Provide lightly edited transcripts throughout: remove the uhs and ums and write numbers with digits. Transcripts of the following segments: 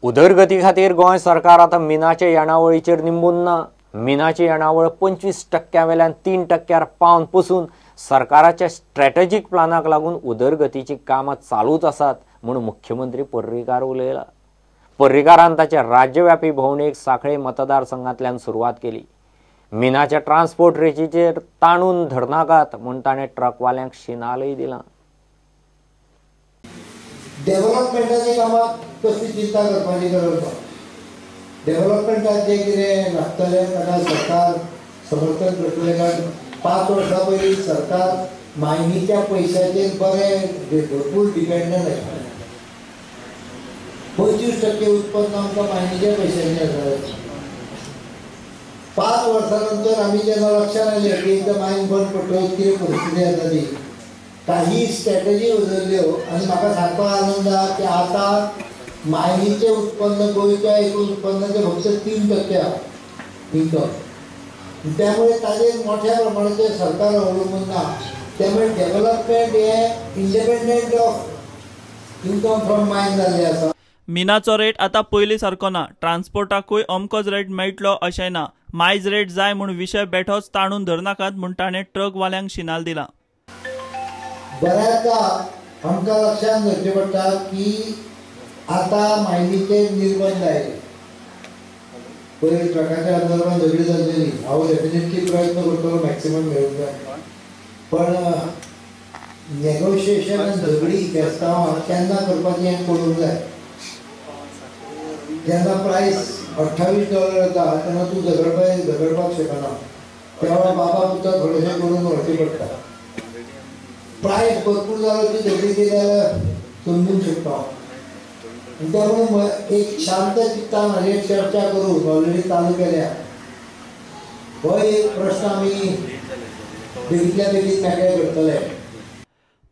उदरगती खातीर गोंय सरकार आतां मिनाचे येणावळीचेर निंबून ना. मिनाची येणावळ 25% वेल्यान 3% पावन पसून सरकाराच्या स्ट्रॅटेजीक प्लानाक लागून उदरगतीची कामां चालूच आसात म्हूण मुख्यमंत्री पर्रीकार उलयला. पर्रीकारान ताच्या राज्यव्यापी भोंवडेक सांखळे मतदारसंघांतल्यान सुरवात केली. मिनाच्या ट्रान्सपोर्ट रेटीचेर ताणून धरनाकात म्हूण ताणें ट्रकवाल्यांक शिनालय दिलां. डेव्हलपमेंटाच्या कामाक कसली चिंता करपाची गरज ना. डेव्हलपमेंटाक जें कितें लागतलें ताका सरकार समर्थन करतलें. कारण 5 वर्सां पयलीं सरकार मायनीच्या पयशाचेर बरें भरपूर डिपेंडंट आशिल्लें. 25% उत्पन्न आमकां मायनीच्या पयशांनी येतालें. 5 वर्सां नंतर आमी जेन्ना लक्षांत आयलें की एकदां मायन बंद पडटकच कितें परिस्थिती येता ती, काही स्ट्रॅटजी बदलल्यो आनी म्हाका सांगपाक आनंद आहा की आतां मायनीचें उत्पन्न गोंयच्या एकूण उत्पन्नाचें फक्त 3% इन्कम. त्यामुळे ताजेर मोठ्या प्रमाणाचेर सरकार अवलंबून ना. त्यामुळे डेव्हलपमेंट हें independent of income from mine जाल्लें आसा. मिनाचो रेट आतां पयलीं सारको ना. ट्रान्सपोर्टाकूय अमकोच रेट मेळटलो अशें ना. मायज रेट जाय म्हूण विशय बेठोच ताणून धरनाकात म्हूण ताणें ट्रकवाल्यांक शिनाल दिला. बऱ्याचदा आमकां लक्षांत धरचें पडटा की आतां मायनीचेर निर्बंध आयले. पयलीं ट्रकाच्या संदर्भात झगडी जाल्लेली. हांव डेफिनेटली प्रयत्न करतलो मॅक्सिमम मेळूंक जाय, पण नेगोशिएशन आनी झगडी केस्तांवां केन्ना करपाची हें कळूंक जाय. जेन्ना प्रायस $28 जाता तेन्ना तूं झगडपाक शकना. त्या वेळार बाबा पुता थोडेशें करून व्हरचें पडटा. प्रायस भरपूर जालो की झगडी केली जाल्यार समजूंक शकता. त्यामुळे एक शांत चित्तान हाजेर चर्चा करून ऑलरेडी चालू केल्या. हो एक प्रश्न आमी बेगीतल्या बेगीन मेकळे करतले.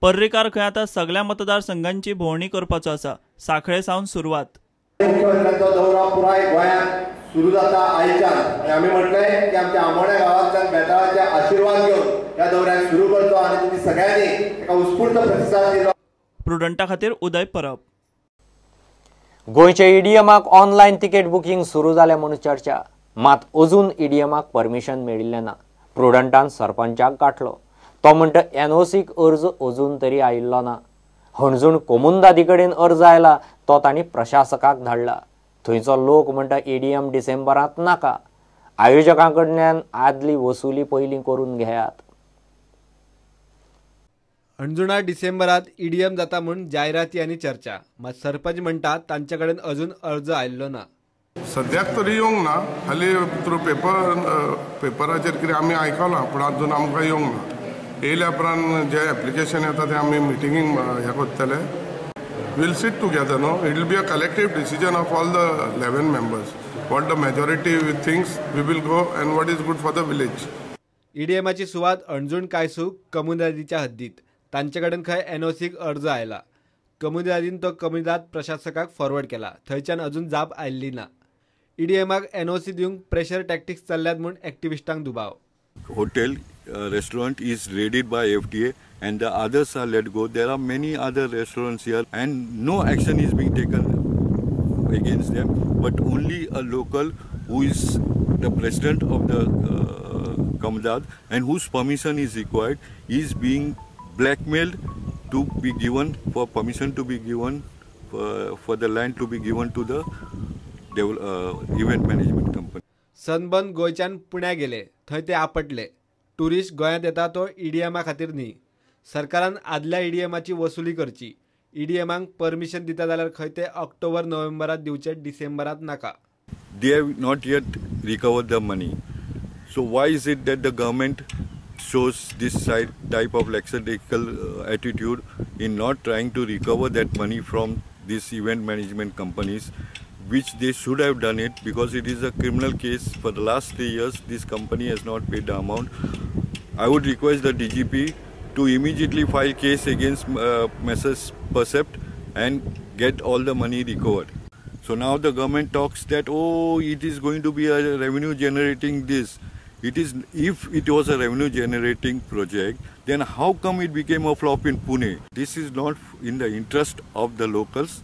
पर्रीकार खंय आतां सगळ्या मतदारसंघांची भोंवडी करपाचो आसा. सांखळे सावन सुरवात. मुख्यमंत्र्यांचो दौरा पुराय गोंयांत सुरू जाता आयच्यान आनी आमी म्हटलें की आमच्या आमोण्या गांवांतल्यान बेताळाचे आशिर्वाद घेवन ह्या दौऱ्याक सुरू करचो आनी तुमी सगळ्यांनी ताका उत्स्फूर्त प्रतिसाद दिलो. प्रुडंटा खातीर उदय परब. गोंयच्या ईडीएमाक ऑनलायन तिकेट बुकींग सुरू जालें म्हूण चर्चा, मात अजून ईडीएमाक परमिशन मेळिल्लें ना. प्रुडंटान सरपंचाक गांठलो. तो म्हणटा एनओसीक अर्ज अजून तरी आयिल्लो ना. हणजूण कोमुंदादी कडेन अर्ज आयला तो तांणी प्रशासकाक धाडला. थंयचो लोक म्हणटा ईडीएम डिसेंबरांत नाका. आयोजकां कडल्यान आदली वसुली पयलीं करून घेयात. हणजुणा डिसेंबरात ईडीएम जाता म्हूण जायराती आनी चर्चा, मात सरपंच म्हणटा तांचे कडेन अजून अर्ज आयिल्लो ना. सद्याक तरी येवंक ना. हालीं थ्रू पेपराचेर कितें आमी आयकलां, पूण अजून आमकां येवंक ना. येयल्या उपरांत जे एप्लिकेशन येता तें आमी मिटिंगीक हें करतले. We'll sit together, no? It will be a collective decision of all the 11 members. What the majority thinks, we will go, and what is good for the village. ईडीएमाची सुवात हणजूण कायसू कमुनिदादीच्या हद्दीत. तांचे कडेन खंय एनओसीक अर्ज आयला. कमुनिदादीन तो कमुनिदाद प्रशासकाक फॉरवर्ड केला. थंयच्यान अजून जाप आयिल्ली ना. ईडीएमाक एनओसी दिवंक प्रेशर टॅक्टिक्स चल्ल्यात म्हूण एक्टिविस्टांक दुबाव. Hotel restaurant is raided by FDA and the others are let go. There are many other restaurants here and no action is being taken against them, but only a local who is the president of the Comunidade and whose permission is required is being blackmailed to be given for permission to be given for the land to be given to the event management company. Sunburn गोंयच्यान पुण्या गेले, थंय ते आपटले. Tourist गोंयांत येता तो ईडीएमा खातीर न्ही. सरकारान आदल्या ईडीएमाची वसुली करची. ईडीएमाक परमिशन दिता जाल्यार खंय ते ऑक्टोबर नोव्हेंबरात दिवचे, डिसेंबरात नाका. They have not yet recovered the money. So why is it that the government shows this type of lackadaisical attitude in not trying to recover that money from these event management companies, which they should have done it, because it is a criminal case. For the last 3 years, this company has not paid the amount. I would request the DGP to immediately file case against Messrs. Percept and get all the money recovered. So now the government talks that, oh, it is going to be a revenue generating this. It is, if it was a revenue generating project, then how come it became a flop in Pune? This is not in the interest of the locals.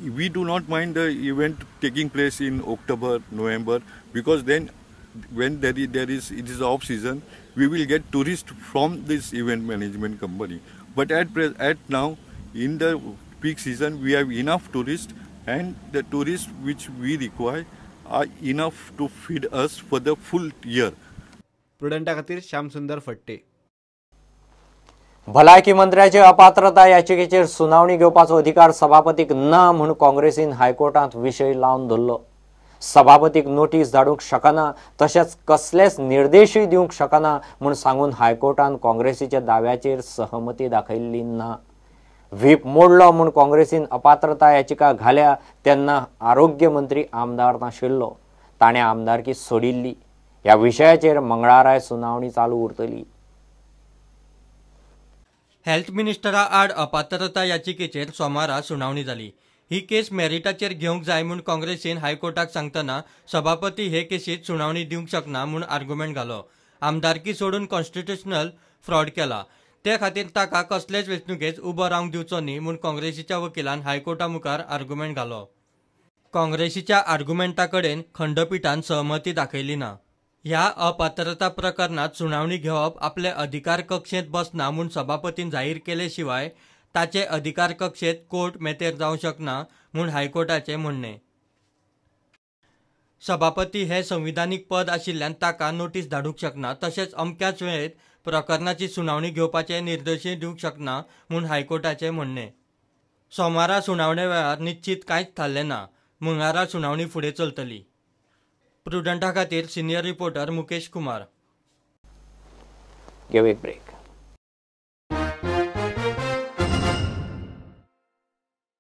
We do not mind the event taking place in October, November, because then when there is it is off season, we will get tourists from this event management company. But at now, in the peak season, we have enough tourists, and the tourists which we require are enough to feed us for the full year. प्रुडंटा खातीर श्याम सुंदर फट्टे. भलायकी मंत्र्याचे अपात्रता याचिकेचेर सुनावणी घेवपाचो अधिकार सभापतीक ना म्हूण काँग्रेसीन हायकोर्टांत विशय लावन धरलो. सभापतीक नोटीस धाडूंक शकना तशेंच कसलेच निर्देशूय दिवंक शकना म्हूण सांगून हायकोर्टान काँग्रेसीच्या दाव्याचेर सहमती दाखयल्ली ना. व्हीप मोडलो म्हूण काँग्रेसीन अपात्रता याचिका घाल्या तेन्ना आरोग्य मंत्री आमदार नाशिल्लो, ताणें आमदारकी सोडिल्ली. ह्या विशयाचेर मंगळाराय सुनावणी चालू उरतली. हेल्थ मिनिस्टरा आड अपात्रता याचिकेचेर सोमारा सुनावणी जाली. ही केस मेरिटाचेर घेवंक जाय म्हूण काँग्रेसीन हायकोर्टाक सांगतना सभापती हे केसीत सुनावणी दिवंक शकना म्हूण आर्ग्युमेंट घालो. आमदारकी सोडून कॉन्स्टिट्युशनल फ्रॉड केला, ते खातीर ताका कसलेच वेंचणुकेत उबो रावंक दिवचो न्ही म्हूण काँग्रेसीच्या वकिलान हायकोर्टा मुखार आर्ग्युमेंट घालो. काँग्रेसीच्या आर्ग्युमेंटा कडेन खंडपिठान सहमती दाखयली ना. ह्या अपात्रता प्रकरणात सुनावणी घेवप आपले अधिकार कक्षेंत बसना म्हूण सभापतीन जाहीर केले शिवाय ताचे अधिकार कक्षेंत कोर्ट मेतेर जावंक शकना म्हूण हायकोर्टाचें म्हणणें. सभापती हे संविधानीक पद आशिल्ल्यान ताका नोटीस धाडूंक शकना, तशेंच अमक्याच वेळेंत प्रकरणाची सुनावणी घेवपाचे निर्देशूय दिवंक शकना म्हूण हायकोर्टाचें म्हणणें. सोमारा सुनावणे वेळार निश्चीत कांयच थारलें ना. मंगळारा सुनावणी फुडें चलतली. प्रुडंटा खातीर सिनियर रिपोर्टर मुकेश कुमार. घेवं एक ब्रेक.